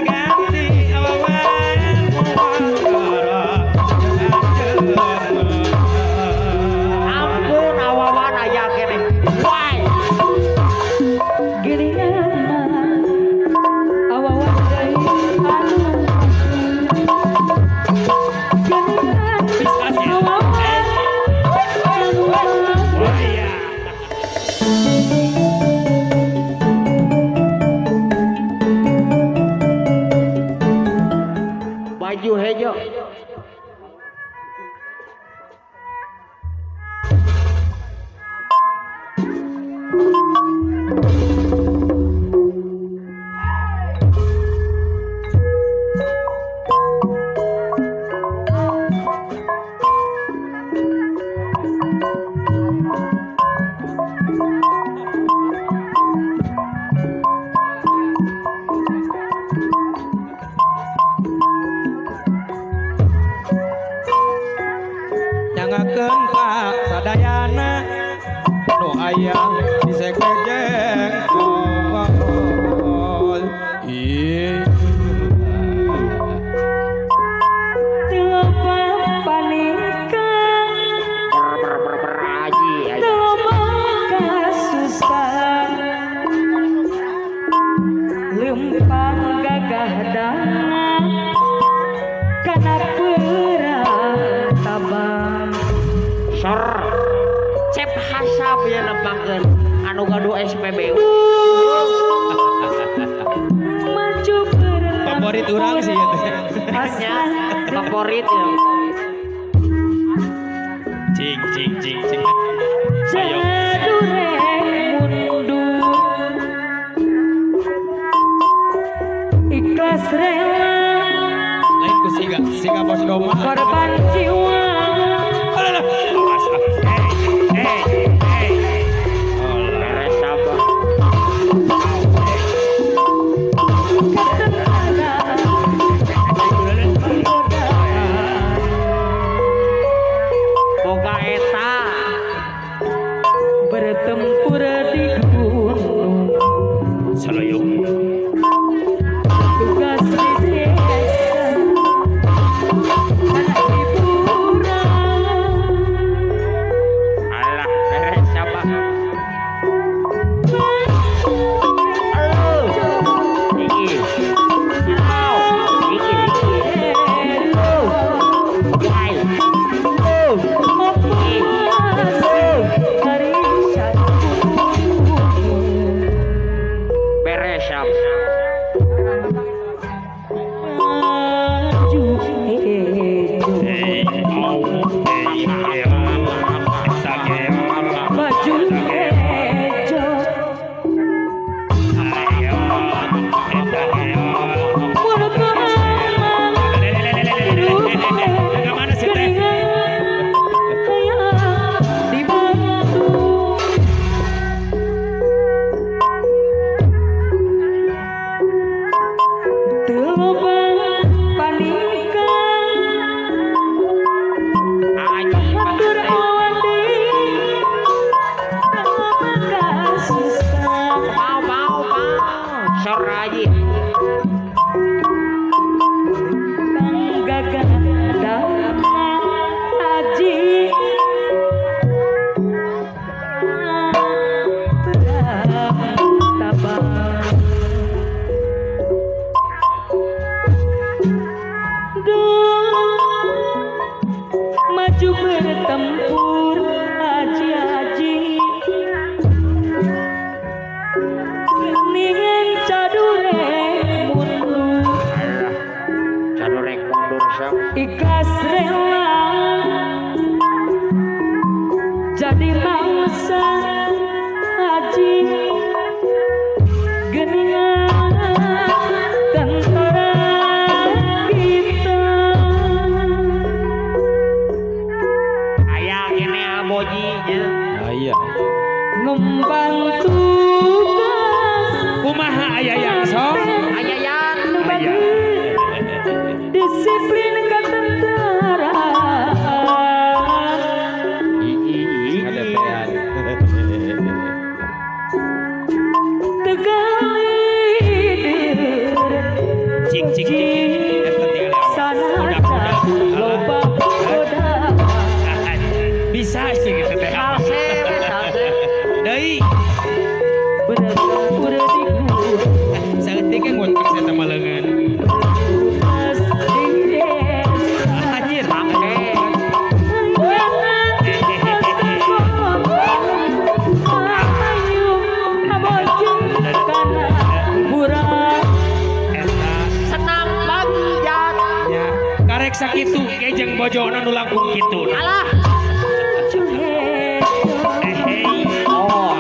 Ganti awawan muara. Ampun awawan aya kene. Wai. Geuningan awawan deui anu geuningan awawan baju hejo. Nyangakeun ka sadayana nu aya di sekte jengkol. Ih. Teu loba paningkang, teu loba kasusah, lempang gagah dana kana perang tabang. Sor cep hasab ya nempangkeun anu gaduh SPBU. Maju bertempur. Favorit urang sih ya teh. Nya favorit ya. Cing cing cing cing. Ayo. Jadure mundur, ikhlas rela Lain ku siga siga bos domba. korban jiwa. Alah, awas ah. Eh eh eh. Beres apa? Ketentara godaan. Boga eta. Bertempur di gunung, Salayung. tugas di desa anak hiburan. Alah beres apa? Aduh. Iki. Au. Iki iki. Oh. Wai. Oh. Iki. Beres apa? Eh, au, eh, eh, eta ge. Baju hejo Ayo, eta ge. mulut aman Ke mana sih teh? geringan hayang dibantu. Teu loba paningkang, hatur awan deui teu loba kasusah. Pau pau pau. Sor aja. Bang gagah dana aji perang tabang. Duh, maju bertempur aji-aji, geningan cadure mundur, Alah. Cadurek mundur sok. ikhlas rela jadi mangsa aji, geningan tentara kita. Aya kene aboji nya. Aya. Ngembang tugas Kumaha aya yang sok? Aya yang nu bagus disiplin ketentaraan. Iki iki. Ada pean. Sakitu ge jeung bojona nu langkung kitu. Alah. Oh,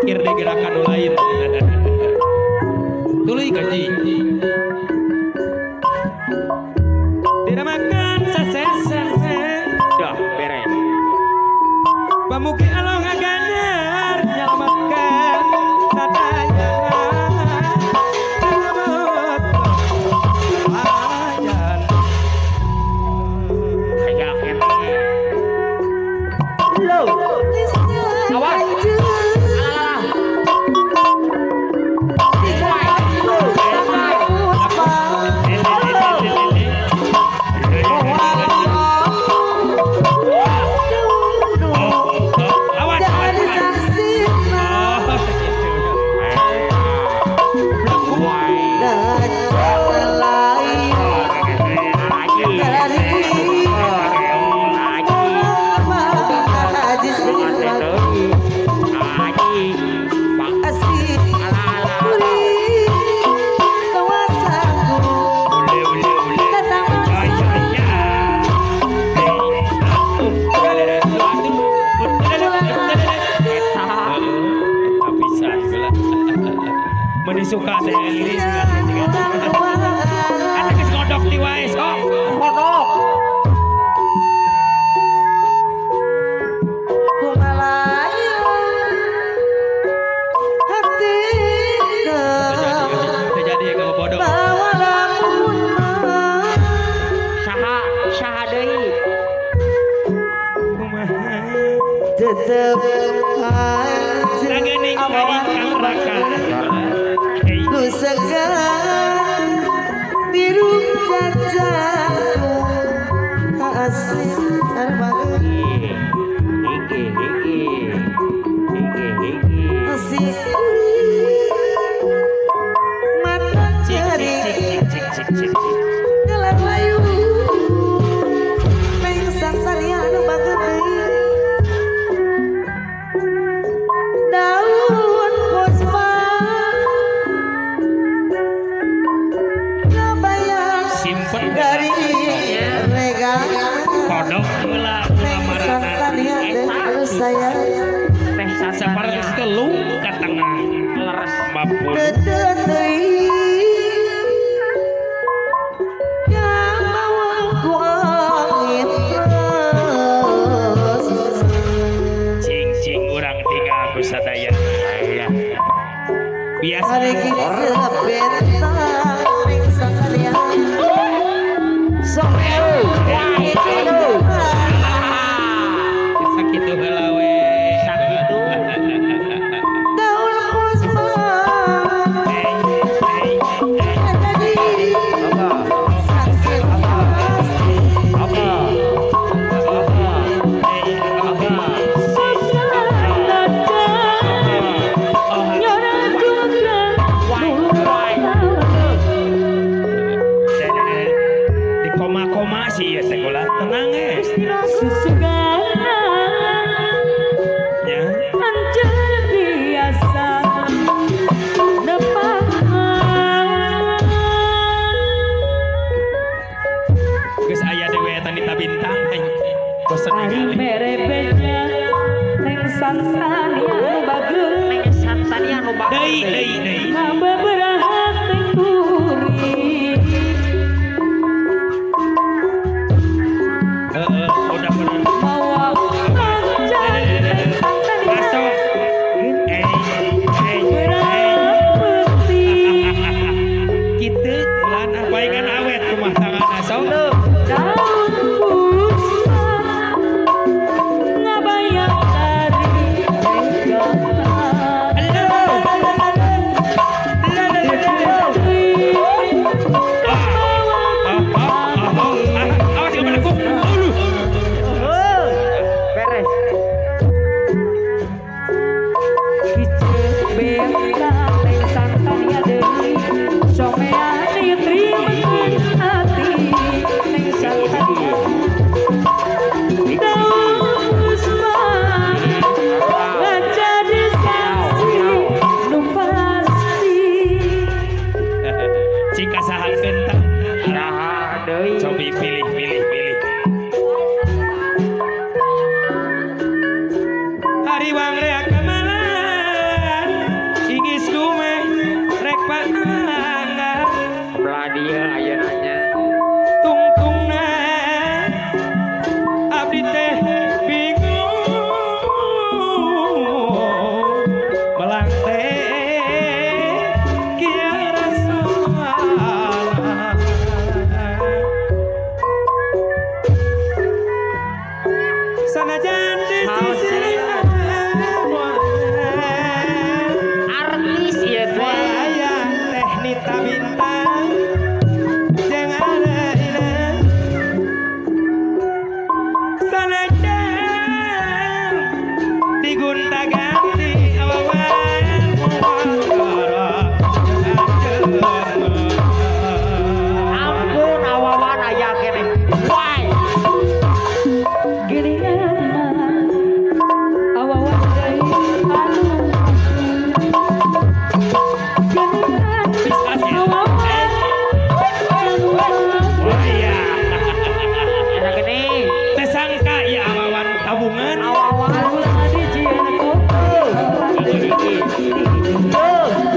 mikir di gerakan lain. Tuluy gaji. Tidak makan sasesa. Dah beres. Pamuki Allah ngaganyar nyelamatkan sadayana. Selamat ajan. Aya keneh. Lo. Awas. Suka teh ini eta geus ngodok di wae sok kodok kumalayu hati terjadi kamu bodoh saha saha deui kumaha tetep aja ka ingkang raka ku segan biru jajaku asih arwah iki iki iki iki asih mata ceri ngelar layu neng sasarian bagede daun puspa simpen dari rega kodok heula lamaran saya teh saparas telung ka tengah leres mapun cing-cing urang tinggal ku sadaya biasa sakitu heula we sakitu daun puspa di koma-koma sih ya sekolah tenang ya biasa geus aya dewe eta Nita Bintang bosen ningali mere beja neng santania nu bageus neng santania nu bageus deui deui deui ngabeberahat neng turi heeh udah bener mawa anjay neng santania masuk kitu lan paingan awet rumah tangga sok daun puspa ngabayang dari regana. Sanajan di sisi artis ieu teh. Waya teh Nita Bintang jeung Areina. Sanajan digonta-ganti awawan Ampun awawan aya keneh. Wai. Geuningan awawan deui anu geuningan awawan anu Waya. Eta geuning. Teh sangka ya awawan tabungan. Awawan. ulah dijieun kopi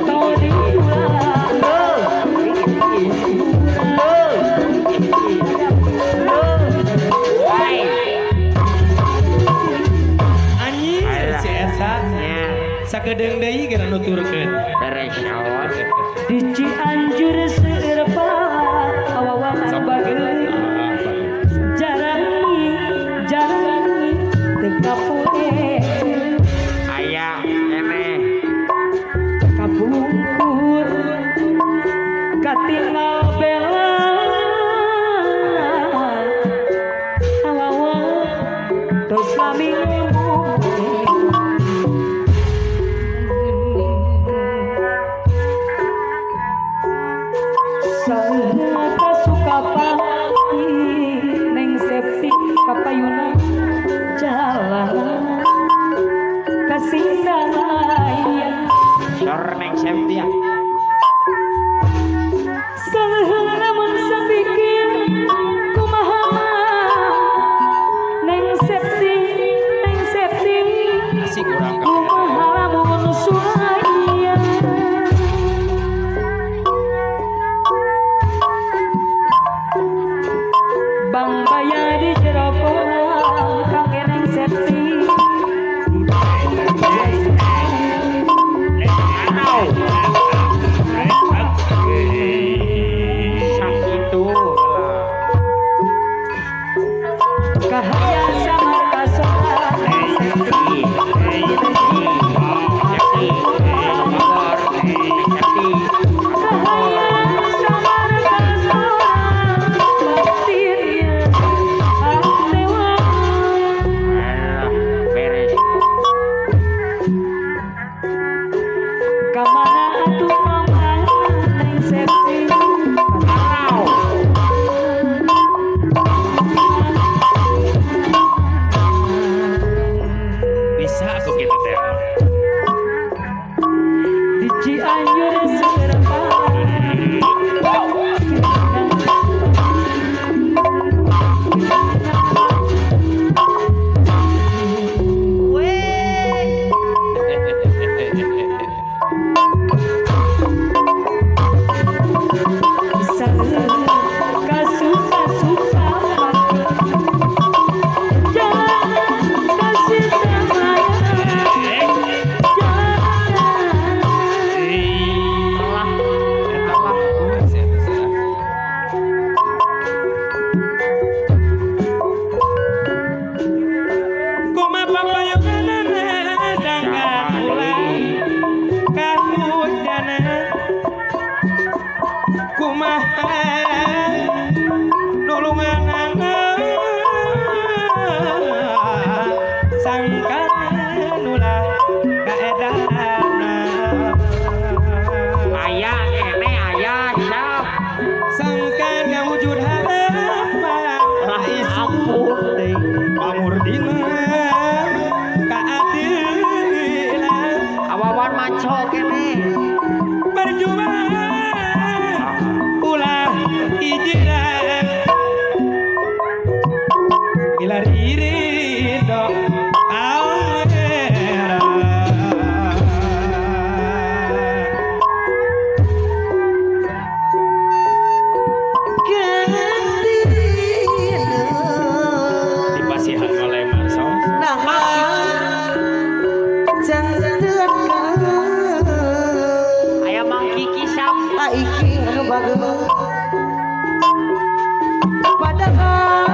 tong diulah Wai. Anjing si eta. Nya Sakedeung deui geura nuturkeun. Beres awan. Di Cianjur seueur awawan bageun jarang jarang teu kapoe Aya keneh. Kapungkur katingal bela awawan tos lami ngomong Saha suka pati Neng Septi kapayuna jalan kasindaya Sor Neng Septi ya. Saha lamun sapikir kumaha Neng Septi Neng Septi Asik urang ka. Kumaha lamun sulaya Bang baya di jero kolam kangge Neng Septi Sakitu lah. Kahayang samar kasora Neng Septi Kahayang samar kasora batinnya atewa Beres. Kamana atuh mama Neng Septi Au. Bisa aku gitu teh. Di Cianjur seueur Alah. Eta mah si eta sih. Kumaha papayunganana sangka ulah kahujanan. Kumaha nulunganana sangka ulah kaedana. Aya keneh aya sap. Sangka ngawujud harapan Lah isu ampun deui. pamurdina kaadilan. Awawan maco keneh. Percuma ulah ijiran bila ridho awera. Dipasihan oleh Marso. Nah, jantan Aya Mang Kiki sap. Iki anu bageung. Padahal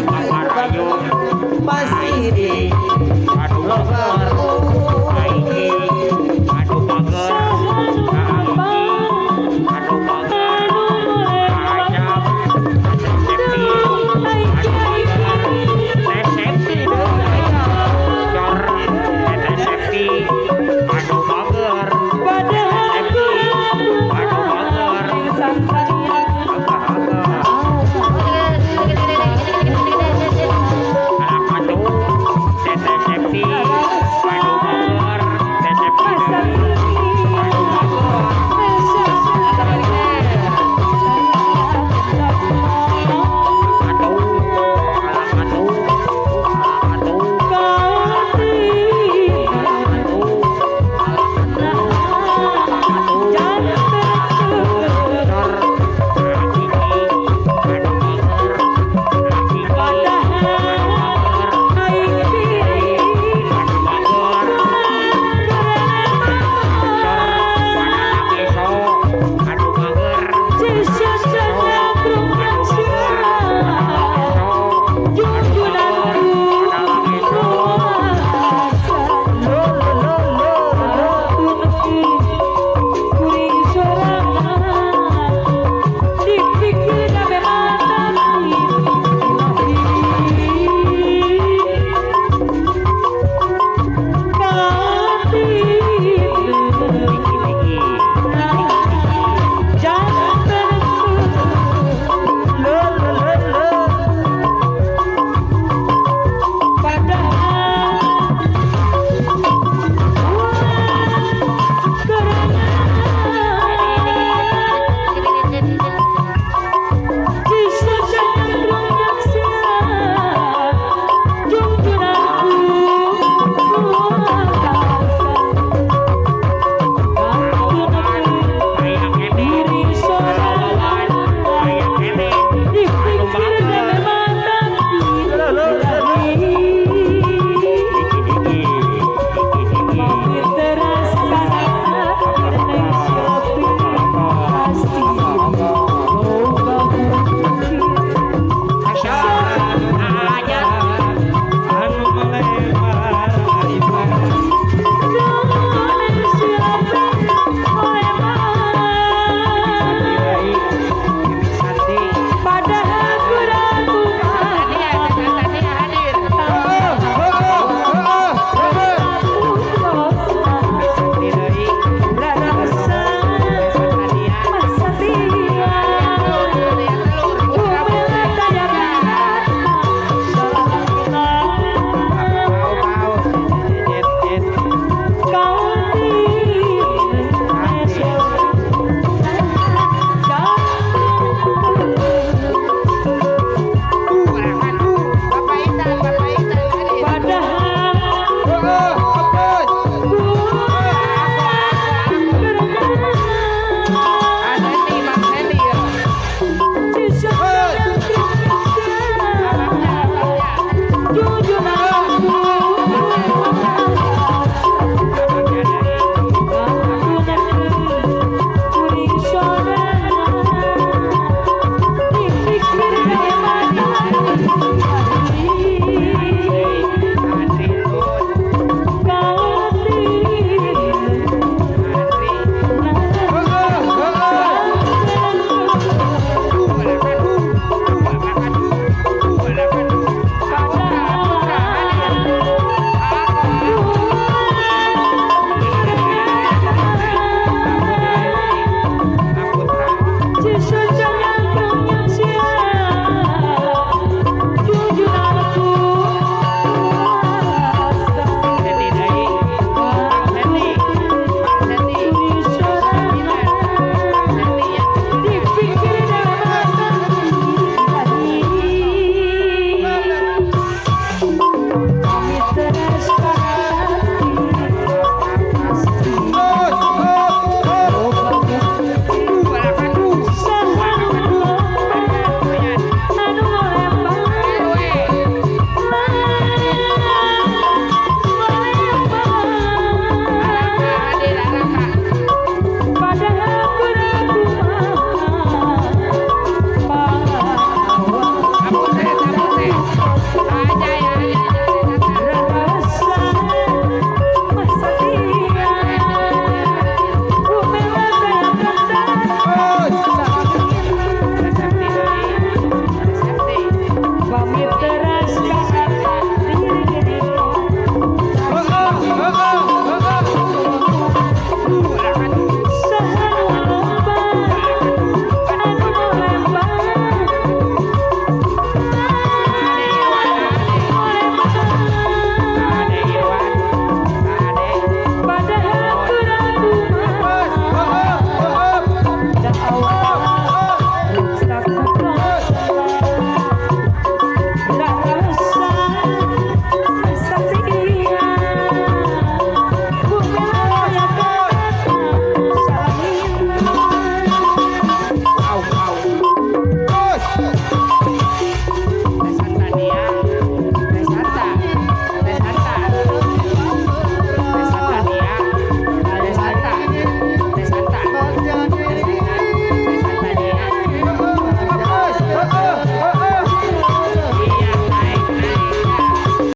Laki anu bageur pasti di loba.